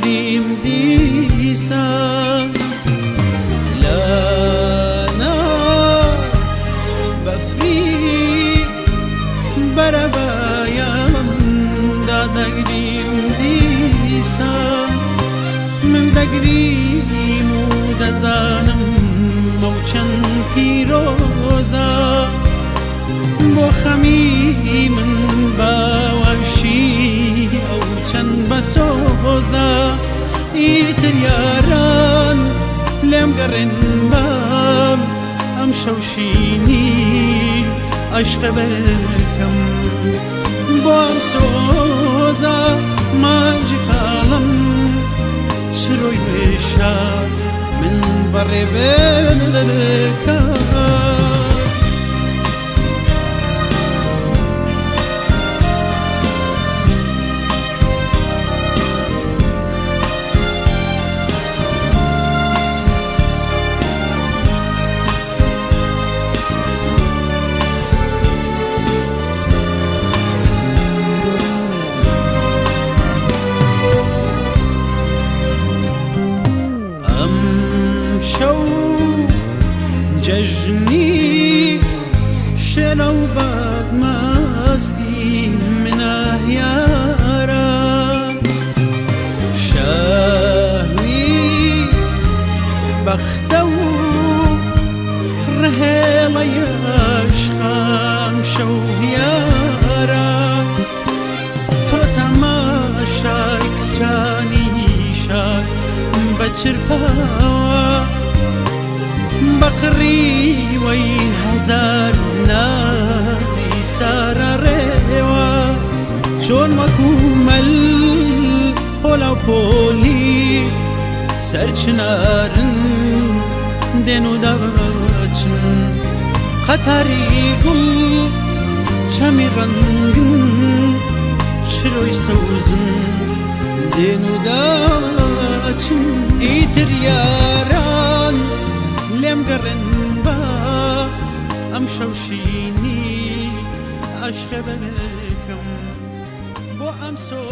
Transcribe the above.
دەگریم دیسان. لەنا بەفری بەرەبەیاندا دەگریم دیسان. من دەگریم و دەزانم ئەو چەند پیرۆزە. بۆ خەمی من باوەشی ئەو چەند بەسۆزە. ئیتر یاران لێم گەڕێن بام ئەم شەوشینی عەشقە بکەم. بۆ ئەم سۆزە مانگی خاڵم چرۆی وێشا من بەڕێ بکە. ئەم شەو جەژنی شێنە و بەدمەستی منە یارە. شەوی بەختە و ڕهێڵەی عەشقم شەو یارە. تۆ تەماشای کچانی شار بە چرپەوە، بە قڕیوەی هەزار نازی سارە ڕێوە. چۆن وەکو مەل پۆلا و پۆلی سەرچنارن دێن و دەچن. قەتاری گوڵ چەمی ڕەنگن چرۆی سەوزن دێن و دەچن. ئیتر یاران لێم گەڕێن با ئەم شەوشینی عەشقە بکەم. بۆ ئەم سۆ.